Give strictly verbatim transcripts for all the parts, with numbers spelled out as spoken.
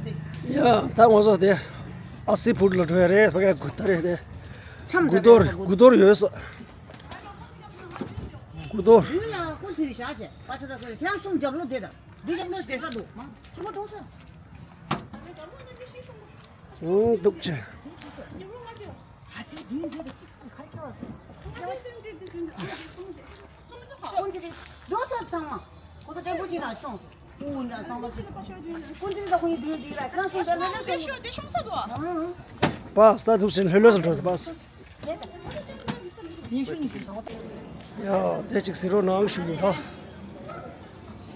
ཡ། ད་ང་ཚོ་དེ་ཨ་སི་ཕུད་ལ་འགྲོ་ཡ་རེད། ཕ་གི་དགུ་ད་རེད་དེ། འཆམ་དགུ་གཏོར་དགུ་གཏོར་ཡོད་ས། དགུ་གཏོར། ཡུལ་ལ་ཀུན་ཚིག་བཞག་བྱས་པ་ཆོ་ད་ཁྱེད་རང་གསུང་རྒྱབ་ལོག་བསྡད་དང་། འདི་རྒྱབ་ལོག་བསྡད་ས་འདུག་མ་ཆེན་པོ་འགྲོ་ས། ཨུང་། འདུག་ཅེ། ཨ་ཙི་དུས་འདི་དེ་གཅིག་ཁ་ཁྱོད་ཨ་ཙི། ཀུན་གྱི་རིགས་འགྲོ་སོང་ཚང་མ། ཁོ་ཚོ་བརྟན་པོ་ཅིག་ན་ཤོང་། ཀུན་གྱི་རིགས་ད་ཁོ་གཉིས་དུས་འདི་ལ་ཁྱེད་རང་སོང་ད་ལྷོད་ལྷོད་སོང་། དེ་ཤོང་ས་འདུག་ཨ། པ་སྟ་འདུག་ཅེ་ལྷོད་ལྷོད་སུ་འགྲོ་ད་པ་སྟ། ཡ། དེ་གཅིག་གཟིགས་རོགས་གནང་ཞུ་གི་ཡིན་ད།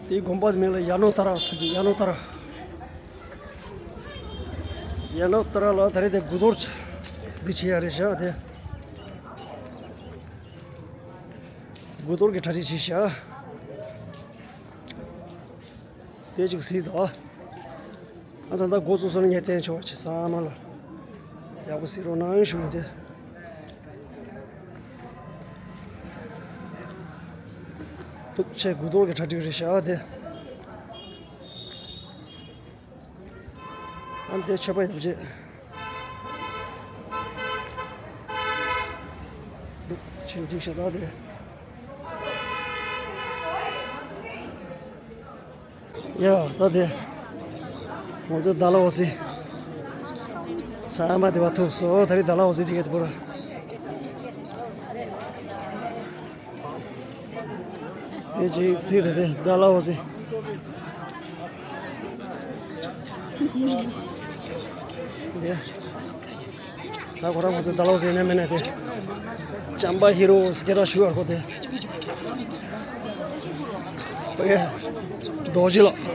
དེའི་དགོན་པ་དེ་མིང་ལ་ཡ་ནོ་ཏ་ར་ཟེར་གི། ཡ་ནོ་ཏ་ར། ཡ་ནོ་ཏ་ར་ལ་ད་རེས་དེ་དགུ་གཏོར་འདི་བྱེད་ཡ་རེད་ཤག་དེ་དགུ་གཏོར་གྱི་གྲ་སྒྲིག་བྱེད་ཤག་དེ་གཅིག་གཟིགས་དང་། ཨ་ད་ལྟ་འགོ་བཙུགས་སོང་ན་ངས་བསྟན་ཆོག་ཅེས་ཚང་མ་ལ་ཡག་པོ་གཟིགས་རོགས་གནང་ཞུ་གི་ཡིན་ཏེ། འདུག་ཅེ་དགུ་གཏོར་གྱི་གྲ་སྒྲིག་རེད་ཤག་དེ། ཨ་ནི་དེ་མཆོད་པ་ཡག་བྱེད། འདུག་ཅེ་འགྲིག་ཤག་ད་དེ། ཡ། ད་དེ་ང་ཚོ་ད་ལ་འོ་སི་ཚང་མ་དེ་བ་ཐུག་སོང་། ད་རེས་ད་ལ་འོ་སི་དེ་ག་དེ་བོ་ར། དེ་ཅིག་སི་རེད་དེ་ད་ལ་འོ་སི། དེ། ད་ཁོ་རང་ང་ཚོ་ད་ལོ་ཟེར་ནས་མེད་ན་དེ། ལྕམ་པ་ཧི་རོ་སི་ཀེ་ར་ཞུ་བར་གོ་དེ། ཨོ་ཀེ། རྡོ་རྗེ་ལགས།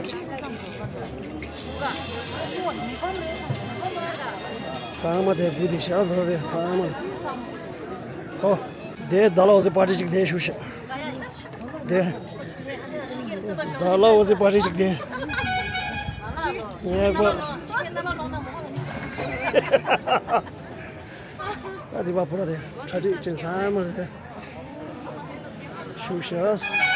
ཚང་མ་དེ་བུ་དེ་ཤ་ཟོ་རེད་ཚང་མ། ཧོ། དེ་ད་ལོ་ཟེར་པར་ཊི་ཅིག་དེ་ཞུ་ཤག་དེ། ད་ལོ་ཟེར་པར་ཊི་ཅིག་དེ། ངས་པ། ད་དེ་བ་ཕུ་ར་དེ་གྲ་སྒྲིག་ཅན་ཚང་མ་རེད་དེ། ཞུ་ཤག་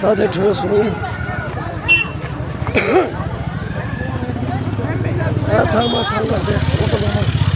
ད་དེ་བྲོས་སོང་། ཨ་ཚང་མ་ཚང་མ་དེ་འོ་ད་ལ།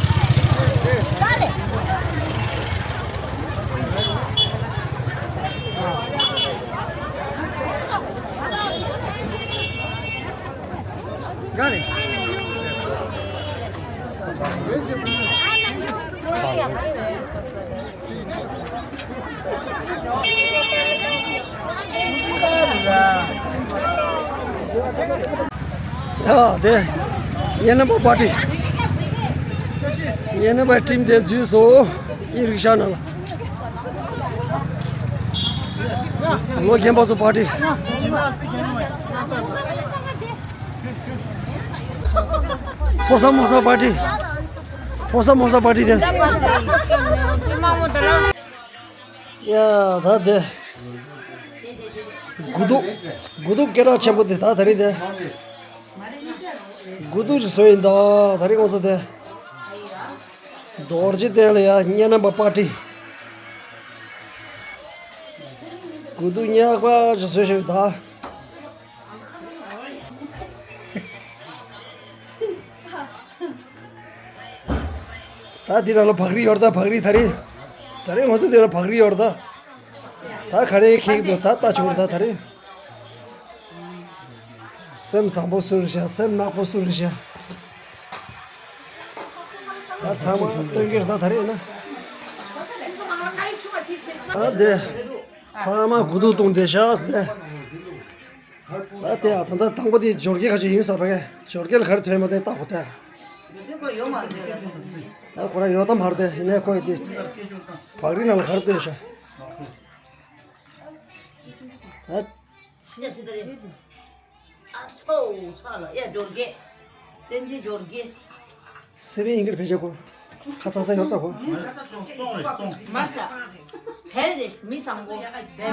ཡ་དེ་ཉེ་ནམ་པ་པར་ཊི། ཉེ་ནམ་པ་ཊིམ་དེ་འཛུལ་སོང་། ཨི་རིག་ཤ་ནང་ལ། ལོ་རྒན་པ་ཚོ་པར་ཊི། ཕོ་གསར་མོ་གསར་པར་ཊི། ཕོ་གསར་མོ་གསར་པར་ཊི་དེ། ཡ་ད་དེ། དགུ་ཐུག་དགུ་ཐུག་སྐད་གྲགས་ཆེན་པོ་དེ་ད་ད་རེས་དེ། དགུ་ཐུག་ཅིག་བཟོས་ཡིན་ད། ད་རེས་ཁོང་ཚོ་དེ། རྡོ་རྗེ་གདན་ལ་ཡ་ཉེ་ནམ་པ་པར་ཊི། དགུ་ཐུག་ཉག་པ་ཅིག་བཟོས་ཤག་ད། ད་འདི་ནང་ལ་བག་རི་ཡོད་ད། བག་རི་ད་རེས། ད་རེས་ང་ཚོ་འདི་ལ་བག་རི་ཡོད་ད། ད་ག་རེ་ཁེག་འདུག་ད་ལྟ་བྱུང་ད་ད་རེས། སེམས་བཟང་པོ་སུ་རེད་ཤག་སེམས་ནག་པོ་སུ་རེད་ཤག་ད་ཚང་མ་སྟོན་གྱི་རེད་ད་ད་རེས་ན། ཨ་དེ། ཚང་མ་དགུ་ཐུག་བཏུང་བསྡད་ཤག་ཟེར་ཏེ། ཨ་དེ་ཨ་ད་ལྟ་དང་པོ་དེ་འབྱོར་སྐྱེས་ཁ་ཤས་ཡིན་ས་བ་གས། འབྱོར་སྐྱེས་ལ་ག་རེ་ཐོན་མ་ཐོན་བལྟ་དགོས་ཏེ། ད་ཁོ་རང་ཡོད་དམ་མ་རེད་དེ། ཡིན་ནའི་ཁོ་ཡི་དེ་བག་རི་ནང་ལ་ག་རེ་བཏོན་ཤག་ཨ་ཚོ་ཚ་ལ་ཨེ་འབྱོར་སྐྱེས། བསྟན་འཛིན་འབྱོར་སྐྱེས། སེ་བན་ཡིན་གྱི་རེད་ཕལ་ཆེར་ཁོ། ཁ་ཚ་ས་ཡོད་ད་ཁོ། མ་ཤ། བལ་རེད་མི་བཟང་པོ། མི་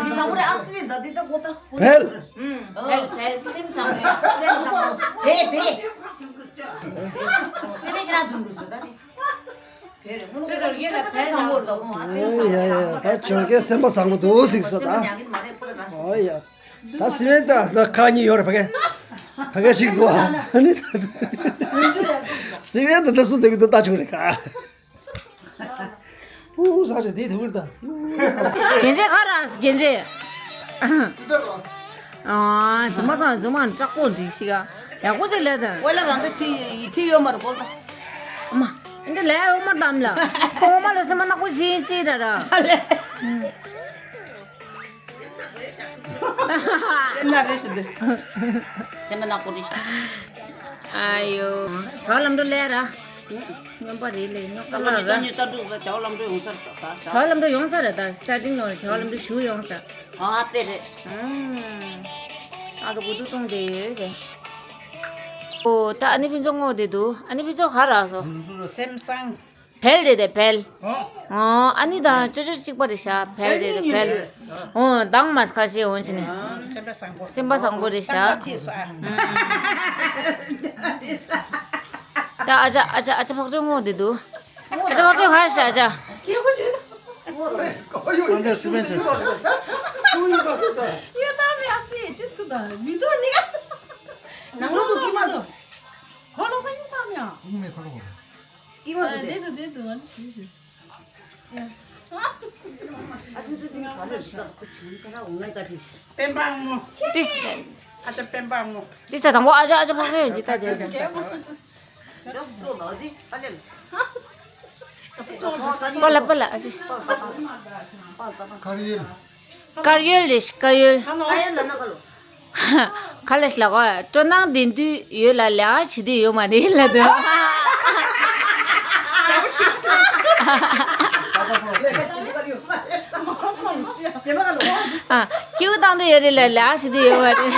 བཟང་པོ་རེད་ཨ་སི་རེད་ད་འདི་ད་ཁོ་ད། བལ། ཨུམ་བལ་བལ་སེམས་བཟང་པོ། སེམས་བཟང་པོ། བལ་བལ། སེམས་བཟང་པོ་ད་ནི། བལ་རེད་ཁོ་ད་ཁོ་ད་སེམས་བཟང་པོ་རེད་ད་ཁོ་ང་སེམས་བཟང་པོ་རེད་ད། ཨོ་ཡ་ཡ་ད་འབྱོར་སྐྱེས་སེམས་པ་བཟང་པོ་འདུག་ཟིག་ས་ད། ཨོ་ཡ། ད་སི་མེན་ད་ད་ཁ་གཉིས་ཡོད་རེད་ཕ་གི། ཕ་གི་ཞིག་འདུག་ཨ་ནི། སི་མེན་ད་ད་སུ་འདུག་གི་འདུག་ལྟ་ཆུང་རེད་ཁ། ཨུ་ས་ཆ་དེ་དུ་གིར་ད། རྒན་ཚེ་ཁ་ར་རྒན་ཚེ། ཨ་རྫུན་མ་ཚང་རྫུན་མ་དྲག་པོ་འགྲིག་ཤི་ག་ཡག་པོ་ཞིག་ལས་དང་། ཝེ་ལ་རང་ཚོ་ཐི་ཡི་ཐི་ཡོད་མ་རེད་གོ། ཨ་མ། འདི་ལས་འོ་མ་དམ་ལ། ཁོང་མ་ལ་སེམས་མ་ནག་པོ་ཞིག་ཤི་ད་ར། ལས། སེམས་ན་རེ་ཞིག་འདི། སེམས་ན་ནག་པོ་རེ་ཞིག་ཨ་ཡོ། བྱ་བ་ལམ་འགྲོ་ལས་ར། སྨྱོན་པ་རེད་ལས་རྙོག་ད་པ་ལ་ར། ཉི་ད་འགྲོ་བྱ་བ་ལམ་འགྲོ་ཡོང་ས་རེད་ད། བྱ་བ་ལམ་འགྲོ་ཡོང་ས་རེད་ད་སི་ཊར་ཊིང་ནང་བྱ་བ་ལམ་འགྲོ་ཞུ་ཡོང་ས། ཨ་དཔེ་རེད། ཨ་ད་གོ་དུ་གཏོང་བསྡད་ཡོད་རེད། ཨོ་ད་ཨ་ནི་ཕུན་ཚོགས་བསྔོགས་བསྡད་འདུག་ཨ་ནི་ཕུན་ཚོགས་ག་ར་སོ། སེམས་བཟང་། བལ་རེད་དེ་བལ། ཨོ། ཨོ་ཨ་ནི་དང་ཅོ་ཅོ་གཅིག་པ་རེད་ཤག་བལ་རེད་དེ་བལ། ཨོ་དྭངས་མ་ཁ་ཤས་འོང་ཕྱིན་ནས། སེམས་པ་བཟང་པོ། སེམས་པ་བཟང་པོ་རེད་ཤག་ད་ཨ་ཅག་ཨ་ཅག་ཨ་ཅག་ཕག་གྲུ་བསྔོགས་བསྡད་འདུག་ཨ་ཅག་ཕག་གྲུ་ག་རེ་ཤག་ཨ་ཅག་ཁོ་ཚོ་སི་མེན་ཏེ། ཡོད་དམ་ཡ་ཙི་ཏིས་ཀུ་དང་མི་འདུག་ནི། ནང་ལོགས་ཀྱི་མ་འདུག་ཁོ་ལོ་སང་ཉིན་དམ་ཡ། ཀི་མ་དེ་དུ་དེ་དུ་ཨ་ནི་ཞུ་ཞུ། ཨ་ཆུ་ཚོད་དེ་ག་རེ་རེད་ད་ཁོ་ཆུང་ཁ་ར་འོང་ངེ་ཀ་ཅིག་ཞུ། པེན་པ་མོ། ཏིས། ཨ་ཅག་པེན་པ་མོ། ཏིས་ད་དང་པོ་ཨ་ཅག་ཨ་ཅག་ཕག་རེ་ཡོད་ཅི་ད་དེ་ད། ཡོ་སུ་ལོ་ལ་ཨ་ཟི་ཨ་ལེ་ལ། པ་ལ་པ་ལ་ཨ་ཟི། དཀར་ཡོལ། དཀར་ཡོལ་རེད་དཀར་ཡོལ། ཨ་ཡོལ་ལ་ན་ཁ་ལོ། ཁ་ལས་ལ་གོ་སྤྲོ་སྣང་ལྡན་དུས་ཡོད་ལ་ལས་ཀ་བྱེད་དུས་ཡོད་མ་རེད་ལ་དོ། ཨ་ཁྱེའུ་བཏང་དུས་ཡོད་རེད་ལ་ལས་ཀ་བྱེད་དུས་ཡོད་མ་རེད།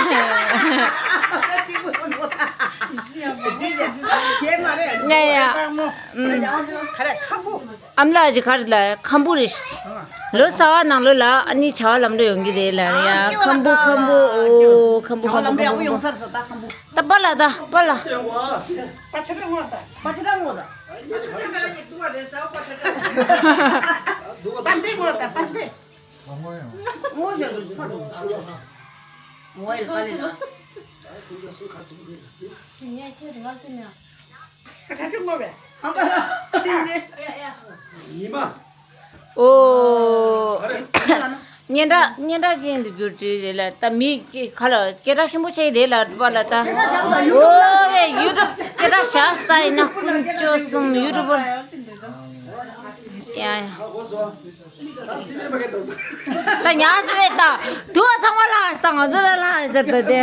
ང་ཡ། ཨམ་ལགས་ཀྱི་གར་ལ་ཁམ་བུ་རེད། ལོ་གསར་བ་ནང་ལོ་ལ་ཨ་ནི་བྱ་བ་ལམ་འགྲོ་ཡོང་གི་རེད་ལ་ཡ་ཁམ་བུ་ཁམ་བུ་ཨོ་ཁམ་བུ་ཁམ་བུ་ཁམ་བུ་ཁམ་བུ། ད་པ་ལ་ད་པ་ལ། པ་ཆ་ཀ་ངོ་ད། པ་ཆ་ཀ་ངོ་ད། པ་འདི་ངོ་ད་པ་འདི། ངོ་ཞེས་པའི་ཚོགས་འདུ་ཞུ་བ། ངོ་ཡི་ཀ་ལི་ལ། ཉི་མ། ཨོ། སྙན་གྲགས་སྙན་གྲགས་ཅན་དུ་གྱུར་དུས་རེད་ལ། ད་མི་གི་ཁ་ལ་སྐད་གྲགས་ཆེན་པོ་ཆགས་རེད་ལ། པ་ལ་ད། ཨོ་ཡ། ཡུ་ཊུབ་སྐད་གྲགས་ཤ་སྟག་ཡིན་ན་དཀོན་མཆོག་གསུམ། ཡུ་ཊུབ་པར། ཡ་ཡ། ད་ཉག་སི་བེ་ད། དུ་བ་ཚང་མ་ལ་ད་ང་ཚོ་ལ་ལ་ཟེར་ད་དེ།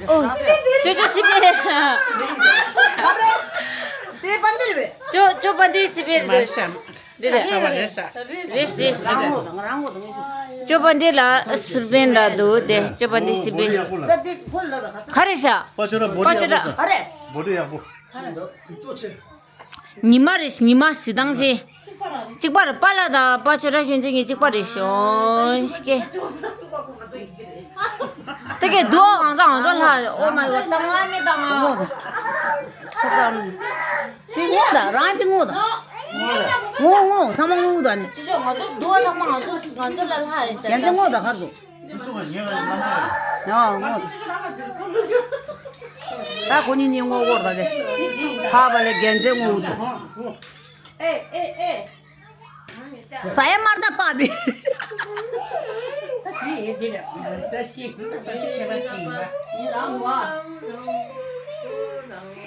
ཨོ། ཅོ་ཅོ་སི་བེ། སི་བེ་པན་དི་རེད་པས། ཅོ་ཅོ་པན་དི་སི་བེ་རེད། འདི་དེ། རེད་རེད། ཅོ་པན་དི་ལ་སུར་པན་ལ་འདུག་དེ། ཅོ་པན་དི་སི་བེ། ག་རེ་ཤ། པ་ཆོ་ར་བོ་ཏི་ཡག་པོ་ས། བོ་ཏི་ཡག་པོ། ཉི་མ་རེད། ཉི་མ་གཟི་མདངས་ཅན། གཅིག་པ་རེད། པ་ལ་དང་པ་ཆོ་ར་ཁྱོད་ཚོ་གཉིས་གཅིག་པ་རེད། ཤོང་ཤིག་གེ། དེ་གས་དུ་བ་གང་ཚ་ང་ཚོ་ལྷག Oh my god། ད་ང་མི་ད་ང་། དེ་ངོ་ད། རང་དེ་ངོ་ད། ངོ་ངོ་ཚང་མ་ངོ་ད་ནི། ཅི་ཅོ་ང་ཚོ་དུ་བ་ཚང་མ་ང་ཚོ་ང་ཚོ་ལ་ལྷག་ཡིན་ཟེར། ཡང་དེ་ངོ་ད་ཁར་དུ། ཡང་ངོ་ད། ད་ཁོ་གཉིས་གཉིས་ངོ་གོར་ད་དེ། ཕ་བ་ལས་རྒན་ཚེ་ངོ་ད། ཨེ་ཨེ་ཨེ། ས་ཡ་མར་ད་པ་དེ།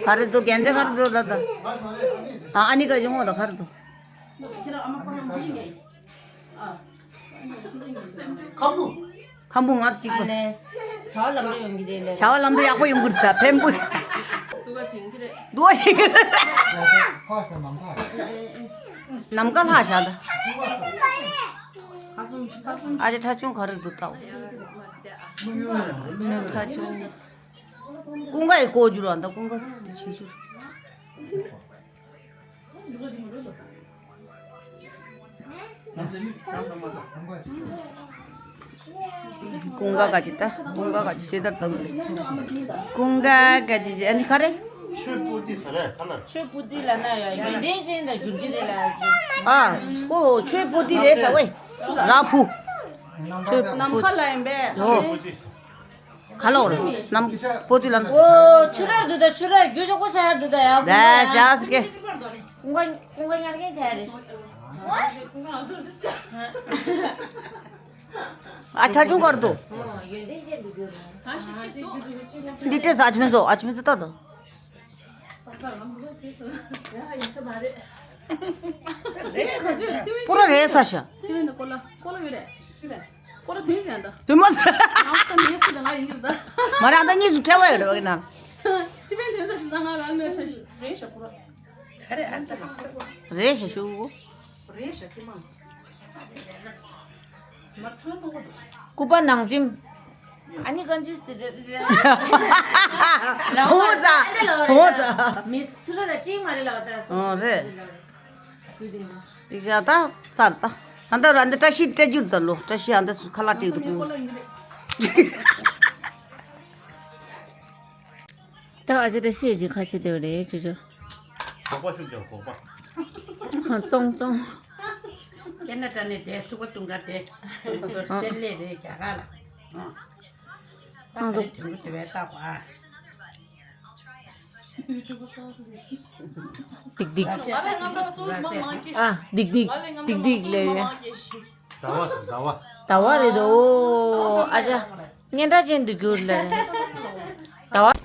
ག་རེ་འདུག་རྒན་ཚེ་ག་རེ་འདུག་ད་ད། ཨ་ཨ་ནི་ཀ་ཡོང་བ་ད་ག་རེ་འདུག་ཁམ་བུ། ཁམ་བུ་ང་ཚོ་གཅིག་པ། ཨ་ལས། བྱ་བ་ལམ་འགྲོ་ཡོང་གི་རེད་ལས། བྱ་བ་ལམ་འགྲོ་ཡག་པོ་ཡོང་གི་རེད་ས་ཕན་པོ། འདུག་ག་བྱེད་ཀྱི་རེད། འདུག་ག་བྱེད་ཀྱི་རེད། ནམ་མཁའ་ལྷག་བཞག་ད། ཨ་ཅེ་ཁྲ་ཆུང་ག་རེ་འདུག་ལྟ། ཁྲ་ཆུང་། ཀུན་དགའ་ཡི་ཀོ་བསྒྱུར་བ་འདི་ཀུན་དགའ་དེ་བྱེད་རྒྱུ། ཀུན་དགའ་ག་ཅི་ད། ཀུན་དགའ་ག་ཅི་ཤེས་ད་དང་། ཀུན་དགའ་ག་ཅི་ཨ་ནི་ག་རེ། ཆོས་པོ་ཏི་ཟེར་རེད་ག་ལ། ཆོས་པོ་ཏི་ལ་ན་ཡ་ཡོན་ཏན་ཅན་ལ་འགྱུར་གྱི་རེད་ལ། ཨ། ཨོ་ཆོས་པོ་ཏི་རེད་ཟེར་བས། ར་ཕུ། ཆོས་ནམ་མཁའ་ལ་ཡིན་པས། ཨོ། ག་ལ་འོ་རེད། ནམ་པོ་ཏི་ལ་ན། ཨོ་ཆུ་རར་འདུག་ད། ཆུ་རར་རྒྱུ་ཅོག་པོ་ས་ཡར་འདུག་ད་ཡ། ད་ཤ་སི་ཀེ། ཀུན་དགའ་ཀུན་དགའ་ཉར་མཁན་ཆ་རེད། ཨ་ཁྲ་ཆུང་གར་འདུག་འདི་ཏྲེ་ཨ་ཆི་མི་ཚོ་ཨ་ཆི་མི་ཚོ་ལྟ་དང་། པུ་ར་རེད་ས་ཤ། སི་ཝེན་ནི་ཀོ་ལ་ཀོ་ལ་ཡོད་རེད། ཀོ་ལ་དོན་ཟེར་ཡང་ད། དོན་མ་ཟེར། ང་ས་མེད་སུ་ད་ང་ཡིན་གྱི་རེད་ད། མ་ར་ད་གཉིས་སུ་ཁྱད་པར་ཡོད་རེད་བ་ཡིན་ན། སི་ཝེན་དོན་ཟེར་ཞིག་ད་ང་རང་མེད་ཆ་ཞིག་རེད་ཤ་པུ་ར། ག་རེ་ཨ་ད་ལ། རེད་ཤ་ཤུ། རེད་ཤ་ཀི་མང་། སྐུ་པར་ནང་འགྲིམ། ཨ་ནི་གང་ཅི་སྟེ་རེད་རེད། ཧོ་ཙ། ཧོ་ཙ། མིས་ཆུ་ལོ་ལ་ཅི་མ་རེད་ལ་བ་ད་སོ། ཨོ་རེད། ཏིག་ཤ་ད་ཚར་ད། ཨ་ད་ར་འདི་བཀྲ་ཤིས་སྤྲད་རྒྱུར་ད་ལོ། བཀྲ་ཤིས་ཨ་འདི་སུ་ཁ་ལག་སྤྲད་འདུག་གོ། ད་ཨ་ཅེ་བཀྲ་ཤིས་ཀྱི་ཁ་ཆེ་དེ་རེད་ཅོ་ཅོ། གོག་པ་ཤུགས་ཀྱང་གོག་པ། ཙོང་ཙོང་། ཁེ་ན་ཌ་ནས་དེ་ཐུག་པ་བཏུང་ག་དེ། སྟེར་ལེ་རེད་རྒྱ་གར་ལ། ཨང་། ད་ག་རེ་དུང་གི་དེ་བས་བཏགས་པ། ཏིག་ཏིག་ཨ་ཏིག་ཏིག་ཏིག་ཏིག་ལེ། ཟླ་བ་ཟླ་བ། ཟླ་བ་རེད་དོ། ཨོ་ཨ་ཅག་སྙན་གྲགས་ཅན་དུ་གྱུར་ལེ། ཟླ་བ།